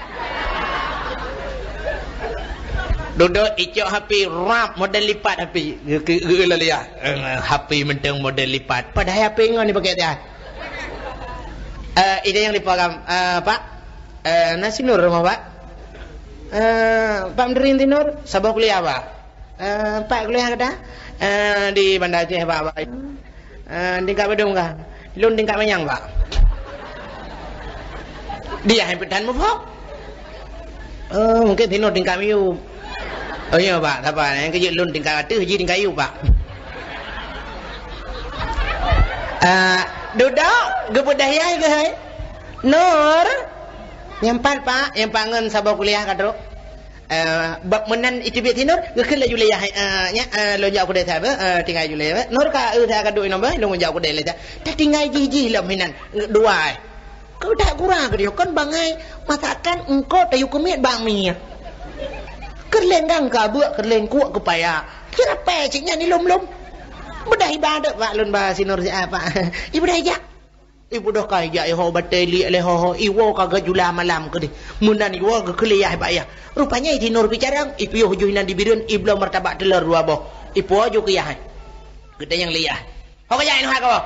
Dodot icok H P rap model lipat H P. Geu-, geu-, geu-, lé yah. Eh, H P mantong model lipat. Padahai H P ngon dipakai tiah. Eh, ide nyang dipeugah, eh, Pak? Eh, na si Nur rumoh, Pak? Eh, Pak Mendering si Nur? Saboh kuliah, Pak? Eh, Pak kuliah gata? Eh, di Banda Aceh, Pak, Pak. Eh, tingkat padum kah? Lôn tingkat manyang, Pak. Dia yang petan mufok. Oh, mungkin si Nur tingkat miyup. Oh, iya, Pak. Sabar. Nyang keujeuet lôn tingkat ateueh, jih tingkat yup, Pak. Eh, dudoe, geupeudayai keuh, hai? Nur, Nyang pat, Pak, nyang pat ngon saboh kuliah ka trok. Eh, bak meunan iteubiet si Nur, geukheun laju lé yah, eh, nyak, eh, lôn jak u keudè sabe, eh, tinggai ju lé, eh. Nur ka, eh, ka duek inoe beh, lôn jak u keudè lé sa. Tatinggai jih-jih lom hinan, dua, eh. Keu dak gura geudeh kon bangai masakan engko tayue keumiet bak mie. Keureuléng gang ka beuk, keureuléng kuek keupaya. Sirapée cit nyan ilom-lom. Beudah ibadat bak lôn ba si Nur siat, Pak. Ibeudôh ijak. Ibeudôh ka ijak iho batèe liek lé ho-ho, iwoe ka geujula malam keudeh. Meunan iwoe geukheun lé yah bak yah. Rupanya si Nur pih carông, ipiôh ju hinan di bireuen, ibloe martabak teulor dua boh. Ipuwoe ju keu yah. Geutanyong lé yah. Ho ka jak inoe kamoe?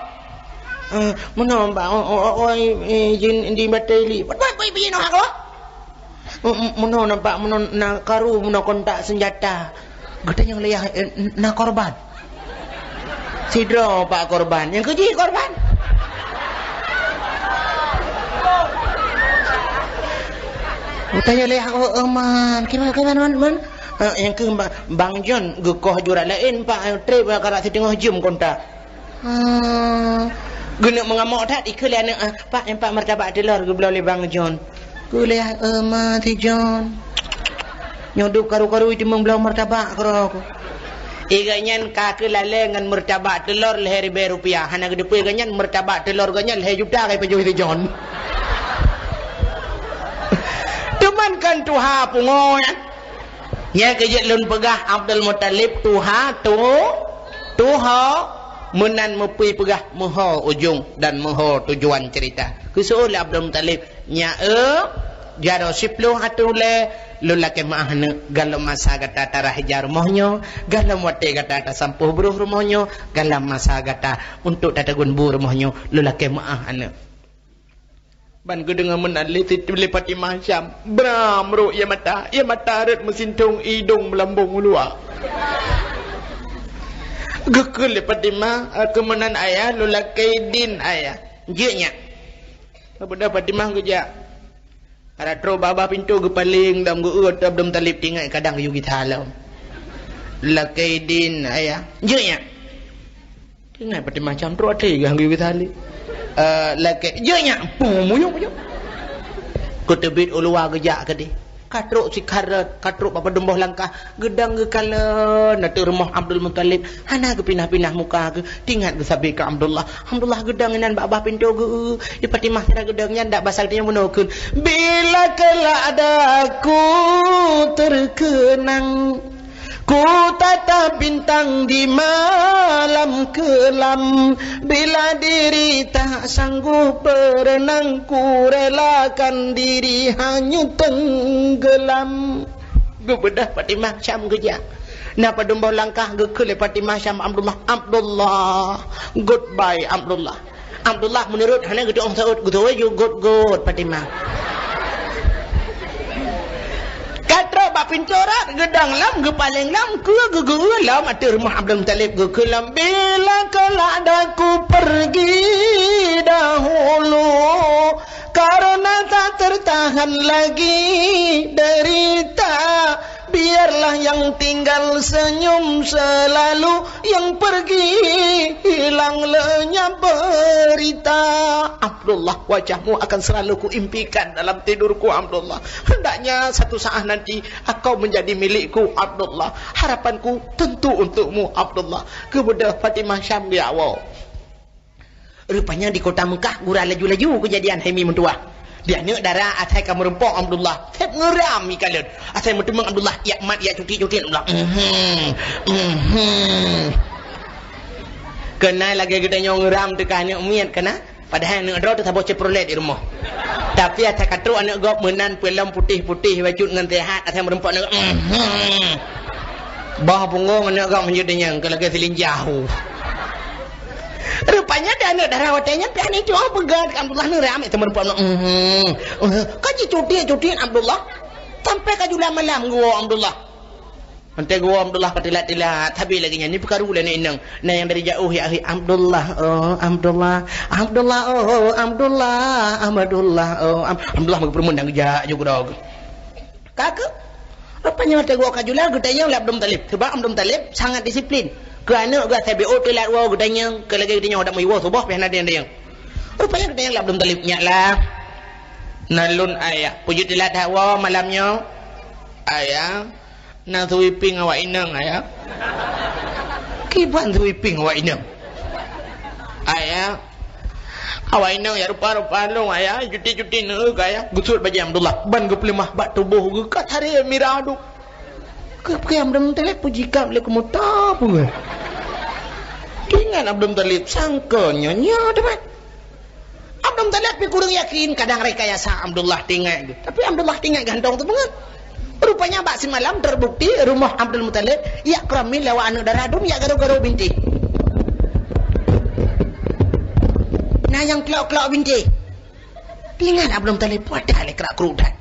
Eh, meunoe, Pak, o, o, o, oi, eh, jin di batèe liek. Pat, pat, pat, inoe kamoe? M-, m-, meunoe na, Pak, meunoe na karu, meunoe kontak seunjata. Geutanyong lé yah, eh, na korban? Sidroe, Pak, korban. Nyang keu jih korban? Geutanyong lé yah, oh, oh, man. Kiban, kiban, man, man? Eh, nyang keu ba-, Bang John geukoh jurat laén, Pak, eh, trép, eh, karap siteungoh jeuem kontak. Ah, geuneuk meungamok that, ikheun lé aneuk, ah, "Pak, nyan Pak, martabak teulor geubloe lé Bang John." Kheun lé, "Eh, ma si John. Nyoe dub karu-karu teumeung bloe martabak keudroe." Eh, gobnyan ka keuh lalée ngon martabak teulor lhée ribée rupiah. Hana geuteupeue gobnyan martabak teulor gobnyan lhée juta ka ipajoh si John. Teuma kon tuha pungo nyan. Nyang keu jeuet lôn peugah, Abdul Muthalib tuha tu, tuha, meunan meupui peugah meuho ujong dan meuho tujuan cerita. Geuseuôt lé Abdul Muthalib, "Nyak eu, jaroe siploh ateueh ulée, lôn lakée meuáh aneuk, galom masa gata tarah ija rumoh nyoe, galom watée gata tasampôh broh rumoh nyoe, galom masa gata untuk tatagun bu rumoh nyoe, lôn lakée meuáh aneuk." Ban geudeungoe meunan lé, lé Fatimah Syam, bram rot ie mata, ie mata rot meusintong, idong meulambong u luwa. Geukheun lé Fatimah, "Keu meunan ayah, lôn lakée idin ayah." "Jeuet nyak." Beudôh Fatimah geujak. Ka trok babah pintoe geupaleng dan geu-eu Abdul Muthalib, tingat kadang yue gisa lom. "Lakée idin ayah." "Jeuet nyak." Ingat Fatimah Syam trok até gah geuyue tali. Eh, lakée, "Jeuet nyak!" Pum, muyup, muyup. Geuteubiet u luwa geujak keudeh. Ka trok sikharot, ka trok bak padum boh langkah, geudong geukalon ateueh rumoh Abdul Muthalib. Hana geupinah-pinah muka geuh, tingat geusabe keu Abdullah. Abdullah geudong inan bak babah pintoe geu-, di Fatimah sira geudong nyan dak basa geutanyoe meunoe kheun, "Bila kelak daku terkenang." Ku tatap bintang di malam kelam, bila diri tak sanggup berenang, ku relakan diri hanyut tenggelam. Geubeudôh Fatimah Syam geujak. Na padum boh langkah geukheun lé Fatimah Syam Abdullah, "Abdullah, goodbye Abdullah." Abdullah meunurot hana geutu'oh saut, geutu'oh ju got-got Fatimah. Ka trok bak pintoe rot, geudong lom, geupaleng lom, keu geugeu lom ateueh rumoh Abdul Muthalib, geukheun lom, "Bila kelak daku pergi dahulu, karena tak tertahan lagi derita." Biarlah yang tinggal senyum selalu, yang pergi hilang lenyap berita. Abdullah, wajahmu akan selalu kuimpikan dalam tidurku, Abdullah. Hendaknya satu saat nanti engkau menjadi milikku, Abdullah. Harapanku tentu untukmu, Abdullah. Geubeudôh Fatimah Syam di awai. Rupanya di kota Mekah gura laju-laju keujadian hai mi meutuwah. Di aneuk dara asai ka meurumpok Abdullah, seb ngeuram ikalon. Asai meuteumeung Abdullah, yak mat, yak cuti-cuti Abdullah. Mhm. Mhm. Keunan lagée geutanyoe ngeuram teuka aneuk miet keunan. Padahai aneuk droe teuh saboh Chevrolet di rumoh. Tapi asai ka trok aneuk gob meunan peulom putéh-putéh bacut ngon sehat asai meurumpok aneuk. Mhm. Bah punggong aneuk gob meunjeuet nyang keu lagée silinjah. Rupanya di aneuk dara watée nyan pih aneuk cuang peugah Abdullah neuram itu meureumpok, mhm, eh, ka jicuti-cuti Abdullah. Sampai ka jula malam geuwoe Abdullah. Mantong geuwoe Abdullah ka tilat-tilat, sabe lagée nyan ni peukaru lé aneuk inong. Na nyang dari jauh ya, "Abdullah, oh Abdullah, Abdullah, oh Abdullah, Abdullah, oh Ab-," Abdullah meugeupeurumeun dan geujak ju keudroe. Ka keuh, rupanya watée geuwoe ka jula geutanyong lé Abdul Muthalib. Sebab Abdul Muthalib sangat disiplin. Keu aneuk geuh asai B O teulat woe geutanyong, keu lagée geutanyong adak meuwoe suboh pih hana tanyong. Rupanya geutanyong lé Abdul Muthalib, "Nyak lah, Na lôn ayah, peujeuet teulat that woe malam nyoe. Ayah, na sweeping awak inong, ayah. Kiban sweeping awak inong. Ayah, awak inong ya rupa-rupa lôn, ayah, cuti-cuti neu ka, ayah. Geusuet bajèe Abdullah, ban geupeuleumah bak tuboh geuh ka taré mirah duek. Keu peue Abdul Muthalib peujikat lé keumeuta peue? Ingat Abdul Muthalib sangka nyoe nyoe teuma. Abdul Muthalib pih kureueng yakin, kadang rekayasa Abdullah teuingat geuh. Tapi Abdullah teuingat geuh hana teupeue. Rupanya bak simalam terbukti rumoh Abdul Muthalib jak keuramin lé awak aneuk dara dum jak garo-garo bintéh. Na nyang klok-klok bintéh. Teuingat Abdul Muthalib, wadah lé krak-kruk that.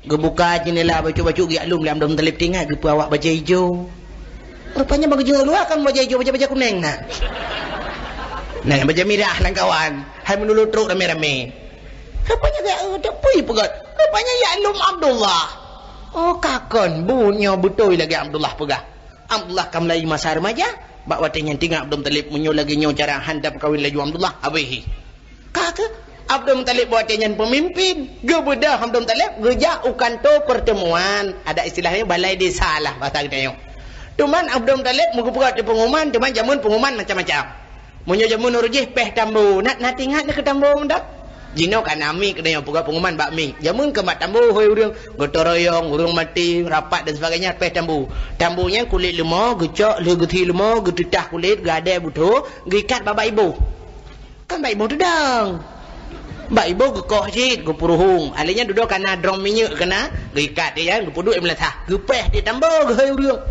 Geubuka jeundela bacut-bacut geujak lom lé Abdul Muthalib, teuingat geupeu awak bajèe ijo. Rupanya bak geujok luwa kon bajèe ijo, bajèe-bajèe kunéng na. Na bajèe mirah lam kawan, hai meunurot trok ramé-ramé. Rupanya geujak, eh, peue peugah. Rupanya jak lom Abdullah. Oh, ka kon, buet nyoe beutôi lagèe Abdullah peugah. Abdullah ka mulai masa remaja, bak watèe nyan teuingat Abdul Muthalib, meunyoe lagèe nyoe cara han tapeukawen laju Abdullah, habéh. Ka keuh, Abdul Muthalib bak watèe nyan peumimpin. Geubeudôh Abdul Muthalib geujak u kantô peurtemuan. Ada istilahnya balai desa lah bahasa geutanyoe. Teuma Abdul Muthalib meugeupeugah teuk peunguman, teuma jameun peunguman macam-macam. Meunyoe jameun ureueng jih péh tambo, na, na teuingat neukeu tambo mantong? Jinoe ka na mic geutanyoe peugah peunguman bak mic. Jameun keu bak tambo hôi ureueng, gotong royong, ureueng maté, rapat dan sebagainya, péh tambo. Tambo nyan kulét leumo, geucok lheueh geuthi leumo, geuteutah kulét, geuadèe butho, geuikat bak, bak iboh. Kan bak iboh teudong. Bak iboh geukoh cit, geupeuruhueng. Alèh nyan dudoe ka na drom minyeuk keunan, geuikat di nyan, geupeuduek di meulasah. Geupéh di tambo geuhôi ureueng.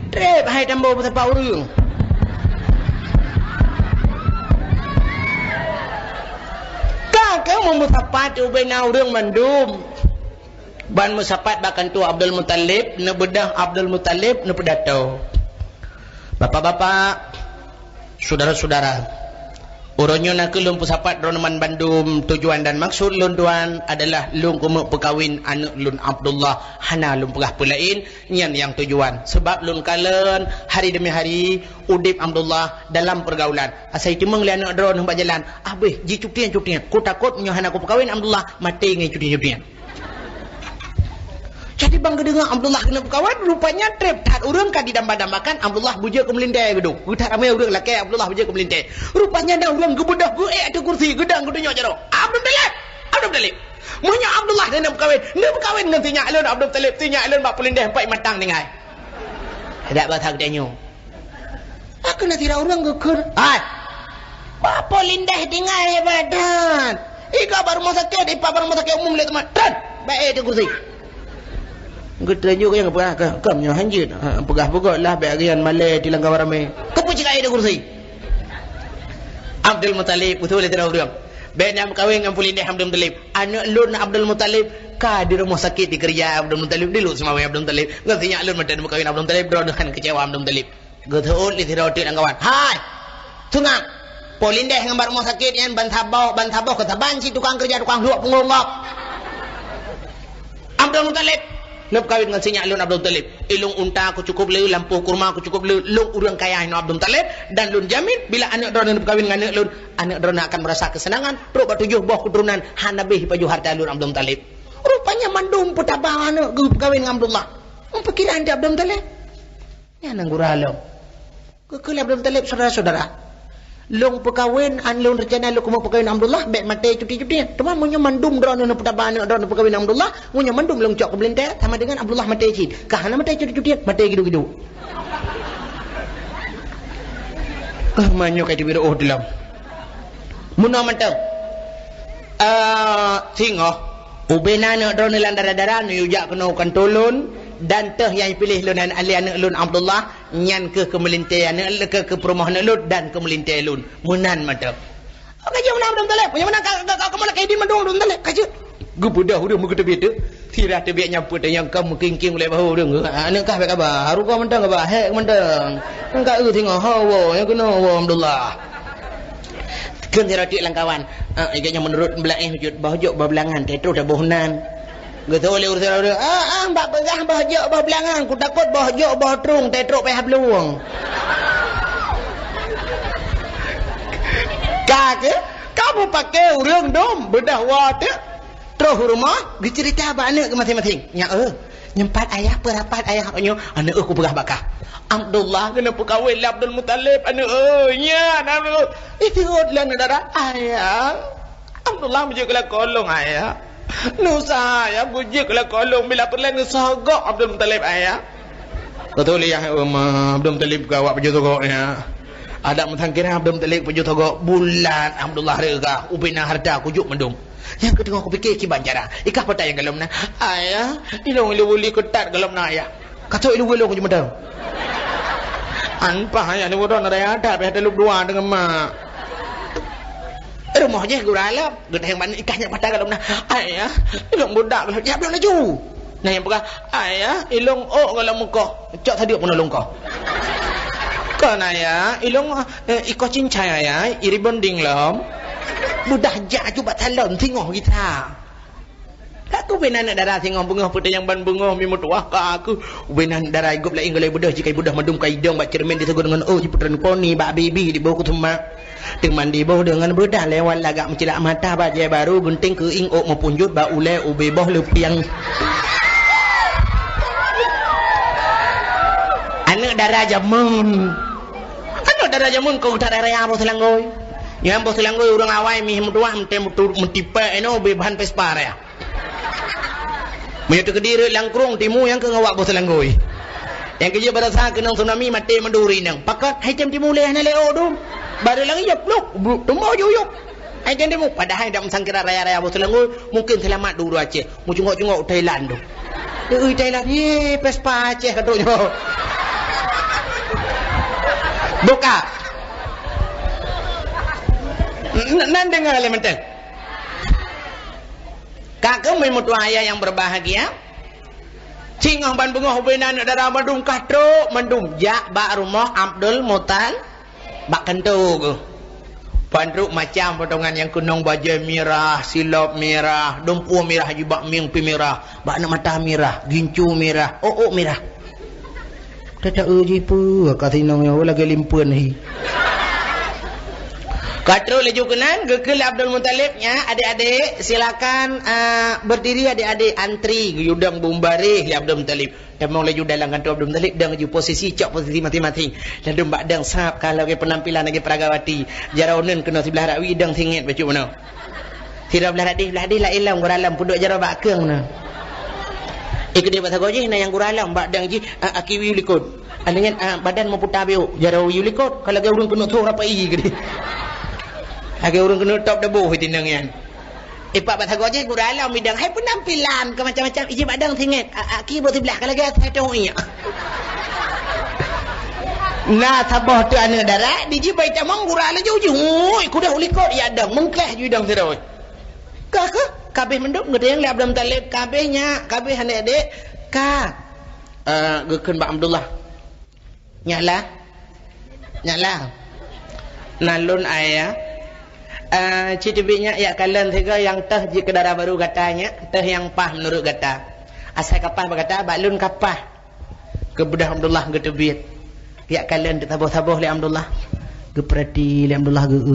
Trép hai tambo meusapat ureueng. Ka keuh meumeusapat ubena ureueng mandum. Ban meusapat bak kantô Abdul Muthalib, neubeudôh Abdul Muthalib, neupeudato. Bapak-bapak, syedara-syedara, uroe nyoe nakeuh lôn peusapat droeneuh ban bandum. Tujuan dan maksud lôn tuan adalah lôn keumeung peukawen aneuk lôn Abdullah, hana lôn peugah peue laén, nyan nyang tujuan. Sabab lôn kalon hari demi hari udép Abdullah dalam peurgaulan. Asai teumeung lé aneuk droeneuh bak jalan, abéh jicutieng-cutieng. Kutakot meunyoe hana kupeukawen Abdullah, maté ngon cutieng-cutieng. Jadi ban geudeungoe Abdullah keuneuk peukawen, rupanya trép that ureueng ka didamba-dambakan Abdullah beujeuet keu meulintèe geuduek. Geuthat ramé ureueng lakèe Abdullah beujeuet keu meulintèe. Rupanya na ureueng geubeudôh geuék ateueh kursi, geudong geutunyok jaroe. Abdul Muthalib! Abdul Muthalib! Meunyoe Abdullah keuneuk peukawen, neupeukawen ngon sinyak lôn Abdul Muthalib, sinyak lôn bak peulintèe empat matang tinggai. Dak basa geutanyoe. Ka keuh na sidroe ureueng geukheun, "Hai! Bak peulintèe tinggai hebat that! Igoe bak rumoh sakét, ipat bak rumoh sakét umum lé teuma. Tron! Bak ék ateueh kursi!" Geutreun ju nyang peugah, "Ka, kam nyoe hanjeuet. Ha, peugah beugöt lah, bèk geuyan malèe di lam kawan ramé. Keupeue cit ka ék ateueh kursi?" Abdul Muthalib, beutôi lé sidroe ureueng. "Bèk na meukawen ngon peulintèe Abdul Muthalib. Aneuk lôn Abdul Muthalib ka di rumoh sakét dikeurija Abdul Muthalib, di lôn seumawé Abdul Muthalib. Ngon sinyak lôn mantong neumeukawen Abdul Muthalib, droeneuh han keucewa Abdul Muthalib." Geuteuôt lé sidroe teuk lam kawan, "Hai! Seungab! Peulintèe ngon bak rumoh sakét nyan ban saboh, ban saboh keu saban cit tukang keureuja, tukang hluek punggong gob. Abdul Muthalib, neupeukawen ngon sinyak lôn Abdul Muthalib. Ilong unta ku cukôp le, lampôh kurma ku cukôp le, lôn ureueng kaya inoe Abdul Muthalib, dan lôn jamin bila aneuk droeneuh neupeukawen ngon aneuk lôn, aneuk droeneuh akan meurasa keuseunangan, trok bak tujoh boh keuturonan hana bèh jipajoh hareuta lôn Abdul Muthalib." Rupanya mandum peutaba aneuk geupeukawen ngon Abdullah. Meupeukiran di Abdul Muthalib. Nyan nyang gura lom. Geukheun lé Abdul Muthalib, "Syedara-syedara, lôn peukawen, an lôn reuncana lôn keumeung peukawen Abdullah, bèk maté cuti-cutian. Teuma meunyoe mandum droeneuh neupeutaba aneuk droeneuh peukawen Abdullah, meunyoe mandum lôn cok keu meulintèe, sama deungon Abdullah maté cit. Ka hana maté cuti-cutian, maté giduek-giduek." Eh, meunyoe ka teubiet oh dilom. Meunoe mantong. Eh, singoh, ubena aneuk droeneuh lam dara-dara, neuyue jak keunoe u kantô lôn, dan teuh nyang piléh lôn lé aneuk lôn Abdullah, nyan keuh keu meulintèe aneuk, keu, keu peurumoh aneuk lôn dan keu meulintèe lôn. Meunan mantong. Oh, ka jeuet meunan Abdul Muthalib. Meunyoe meunan ka, ka, ka, kamoe lakèe idin mandum Abdul Muthalib. Ka jeuet. Geubeudôh ureueng meugeuteubiet tu. Sira teubiet nyan peuet nyang ka meukingking ulèe bahô ureueng. Aneuk kah bèk kaba. Haru kah mantong kaba. Hék mantong. Ka eu singoh. Ho, woe. Nyang keunoe, woe, Abdullah. Kheun sidroe teuk lam kawan, "Ah, ingat nyoe meunurot blah éh jeuet boh jok boh beulangan, teutroh taboh nan." Geutôi lé ureueng sidroe, "Ah, ah, bak peugah boh jok boh beulangan, kutakot boh jok boh trueng, teutroh payah blueng." Ka keuh, ka mupakè ureueng dum, beudôh woe teuk. Troh u rumoh, geuceurita bak aneuk geuh maséng-maséng. "Nyak, eh, nyoe pat ayah, peue rapat ayah?" "Nyoe, aneuk, eh, kupeugah bak kah. Abdullah keuneuk peukawen lé Abdul Muthalib, aneuk, eh, nyan, aneuk, eh." Iseuôt lé aneuk dara, "Ayah, Abdullah beujeuet keu lakoe lôn, ayah. Nusah ayah beujeuet keu lakoe lôn, bila peureulèe neusogok Abdul Muthalib, ayah." Beutôi lé yah, eh, ma, Abdul Muthalib keu awak beujeuet sogok, ya. Adak meusangkira Abdul Muthalib beujeuet sogok, bulat Abdullah reuga, ubena hareuta kujok mandum. Nyang keuteungoh kupike kiban cara. Ikah peutanyong gohlom na, "Ayah, ilôn ilubuli keutat gohlom na, ayah. Ka trok ilubuli lôn keu jeumeudong." "An paih ayah ilubuli droe na, ayah, adak pih teulop dua deungon mak." Rumoh jih gura lom, geutanyong ban ikah nyak mata gohlom na, "Ayah, ilôn budak gohlom, jak bloe laju." Nah, nyang peugah, "Ayah, ilôn ôk gohlom mukoh." Cok sadeuk peunoh lôn koh. "Kon ayah, ilôn, eh, ikoh cincai ayah, i rebonding lom." Beudôh jak aju bak salon, singoh gisa. Ka keuh ubena aneuk dara singoh beungoh, peutanyong ban beungoh, mi meutuwah ka keuh. Ubena aneuk dara gob laén golai beudôh, jikai beudôh mandum ka idong bak ceureumen diseugôt deungon ôk, jipeutreun poni bak bibi diboh keu seumah. Teuma diboh deungon beudôh lewat lagak meucilak mata, bajèe barô, gunting keuieng, ôk meupunjot bak ulèe, ubé boh leupiang. Aneuk dara jameun. Aneuk dara jameun keu that raya boh seulanggôi. Nyang boh seulanggôi ureueng awai mih meutuwah meutem meutu-, meutipèk inoe ubé bahan Vespa raya. Meunyoe teukeudi rhot lam krueng timu nyang keu ngawak boh seulanggôi. Nyang keujeuet barasa keunong tsunami maté meuduri nang. Pakot hai tem timu lé hana lé ôk dum. Barô lagèe nyan pluk, bluk, tumbôh juyuk. Hai tem timu, padahai dak meusangkira raya-raya boh seulanggôi, mungken seulamat di uroe Aceh. Meucungok-cungok u Thailand tu. Ui Thailand, ye, Vespa Aceh ka trok nyoe. Buka. N-, nan deungoe lé mantong. Ka keuh meutuwah ayah nyang berbahagia. Singoh ban beungoh ubena aneuk dara mandum ka trok mandum jak bak rumoh Abdul Muthal-, bak kantô geuh. Ban trok macam potongan nyang keunong bajèe mirah, silop mirah, dumpeue mirah jibak mieng pih mirah, bak aneuk mata mirah, gincu mirah, ôk-ôk mirah. Tata-e jih peue ka sinong nyoe lagèe limpeuen hi. Ka trok laju keunan, geukheun lé Abdul Muthalib, "Nyak, adik-adik, silakan, eh, berdiri adik-adik, antri." Geuyue dong beubaréh lé Abdul Muthalib. Tamong laju dalam kantô Abdul Muthalib, dong laju posisi, cok posisi maséng-maséng. Ladôm bak dong sab ka lagèe peunampilan lagèe peuragawati. Jaroe uneun keunoe siblah rak wie, dong singèt bacut bunoe. Sidroe blah radeh, blah radeh laén lom gura lom peuduek jaroe bak keung na. Eh, keudeh bak sagoe jih na nyang gura lom bak dang jih, a, aki wie likot. Alèh nyan, a, badan meuputa biôk, jaroe wie likot, ka lagèe ureueng keuneuk thô rapai keudeh. Lagèe ureueng keuneuk top deboh tinang nyan. Eh, pat bak sagoe jih gura lom bidang, hai peunampilan keu macam-macam, iji bak dang singèt, a, aki buet siblah ka lagèe asai teuh iek. Na saboh teuk aneuk dara, dijih bai tamong gura laju jih, ui, kudeh u likot jak dang, meungklah ju dang sidroe. Ka, ka, ka abéh mandum, geutanyong lé Abdul Muthalib, ka abéh nyak, ka abéh aneuk dek, ka. Eh, geukheun bak Abdullah. Nyak lah. Nyak lah. Na lôn ayah. Eh, ci teubiet nyak jak kalon sigoe nyang teuh jeuet keu dara barô gata nyak, teuh nyang paih meunurot gata. Asai ka paih bak gata, bak lôn ka paih. Geubeudôh Abdullah geuteubiet. Jak kalon teusaboh-saboh lé Abdullah. Geupeurati lé Abdullah geu-,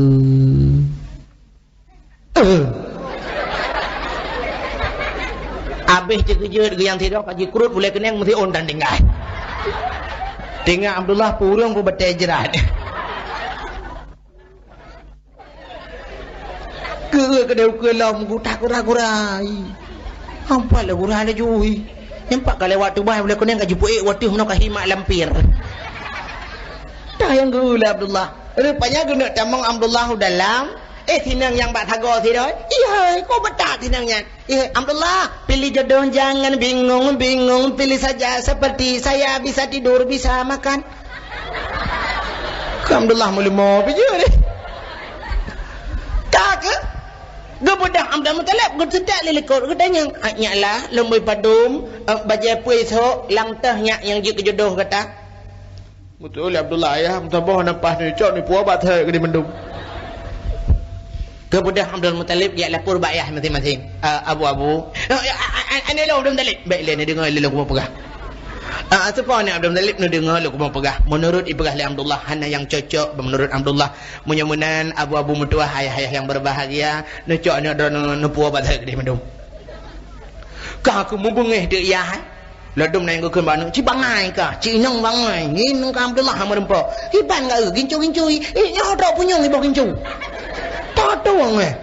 eh. Abéh teukeujot geuh nyang sidroe ka jikrot ulèe keunong meusiôn dan tinggai. Teuingat Abdullah purông peubatèe jrat. Keu keudeh ukeue lom geutak gura-gura. Ampat lé gura laju. Nyan pat ka lewat tubai ulèe keunong ka jipeuék watèe meunoe ka himak lampir. Tah nyang geu lé Abdullah. Rupanya geuneuk tamong Abdullah u dalam. Eh, sinong nyang bak sagoe sidroe. Ihai, ko beutak sinong nyan. Eh, Abdullah, pilih jodoh jangan bingung-bingung, pilih saja seperti saya, bisa tidur, bisa makan. Keu Abdullah meuleumo pih jeuet deh. Ka keuh? Geubeudôh Abdul Muthalib, geuseutôt lé likot, geutanyong, "Ah, nyak lah, lôn bri padum, eh, bajèe peue sôk, lam teuh nyak nyang jeuet keu jodoh gata." Beutôi lé Abdullah, ayah, meusaboh na paih neucok neupuwoe bak thèe keudeh mandum. Geubeudôh Abdul Muthalib jak lapor bak ayah maséng-maséng. "Ah, Abu, Abu." "Ah, ah, ah, ah, aneuk lôn Abdul Muthalib." "Bèk lé, neudeungoe lé lôn kupeugah." Ah, seupôt aneuk Abdul Muthalib neudeungoe lôn kupeugah. Meunurot ipeugah lé Abdullah, hana nyang cocok meunurot Abdullah. Meunyoe meunan, Abu-abu meutuwah, ayah-ayah nyang berbahagia, neucok aneuk droeneuh neupuwoe bak salék keudéh mandum. Ka keuh mubeungéh teuk yah, eh. Ladôm na nyang geukheun bak aneuk, "Ci bangai kah, ci inong bangai, ngieng ka Abdullah meureumpok. Kiban kah, eh, gincu-gincu, eh, nyoe trok punyueng iboh gincu." Tatueng, eh.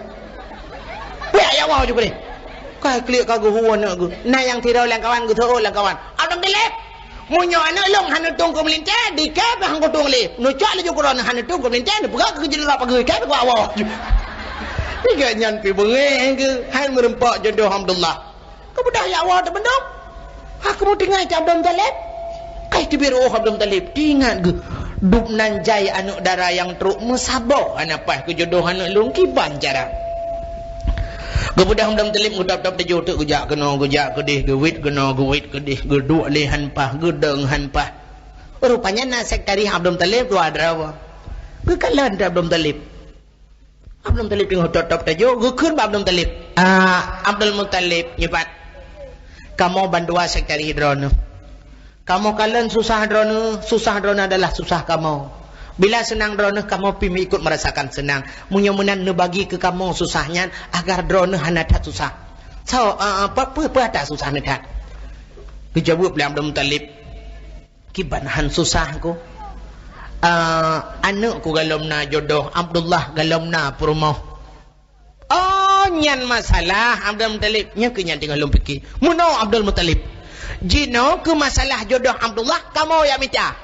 Piak ya Allah ju keudéh. Ka klik ka geuhu aneuk geuh. Na nyang sidroe lam kawan geuseuôt lam kawan. Abdul Muthalib. Meunyoe aneuk lôn hana tueng keu meulintèe, di kèe pih han kutueng lé. Neucok laju keu droeneuh hana tueng keu meulintèe, neupeugah keu jeuet rab pageue, kèe pih kuwoe. Tiga nyan pih beungéh keuh, hai meureumpok jodoh Abdullah. Keubeudôh ya Allah teubendong. Aku meutinggai cit Abdul Muthalib. Kai teubiet reuôh Abdul Muthalib, teuingat geuh. Dub nan jai aneuk dara nyang trok meusaboh hana paih keu jodoh aneuk lôn kiban cara. Geubeudôh Abdul Muthalib geutôb-tôb teujoh teuk geujak keunoe geujak keudéh, geuwét keunoe geuwét keudéh, geuduek lé han paih, geudong han paih. Rupanya na sekretaris Abdul Muthalib dua droe. Geukalon teuh Abdul Muthalib. Abdul Muthalib teungoh tôb-tôb teujoh, geukheun bak Abdul Muthalib, "Ah, Abdul Muthalib, nyoe pat. Kamoe bandua sekretaris droeneuh. Kamoe kalon susah droeneuh, susah droeneuh adalah susah kamoe. Bila seunang droeneuh, kamoe pih meuikot meurasakan seunang. Meunyoe meunan neubagi keu kamoe susah nyan, agar droeneuh hana that susah." "Soe, eh, eh, peue, peue, peue atra susah neuh that?" Geujaweueb lé Abdul Muthalib, "Kiban han susah ku. Eh, aneuk ku galom na jodoh, Abdullah galom na peurumoh." "Oh, nyan masalah, Abdul Muthalib." Nyan keuh nyang teungoh lôn pike. "Meunoe Abdul Muthalib. Jinoe keu masalah jodoh Abdullah, kamoe jak mita.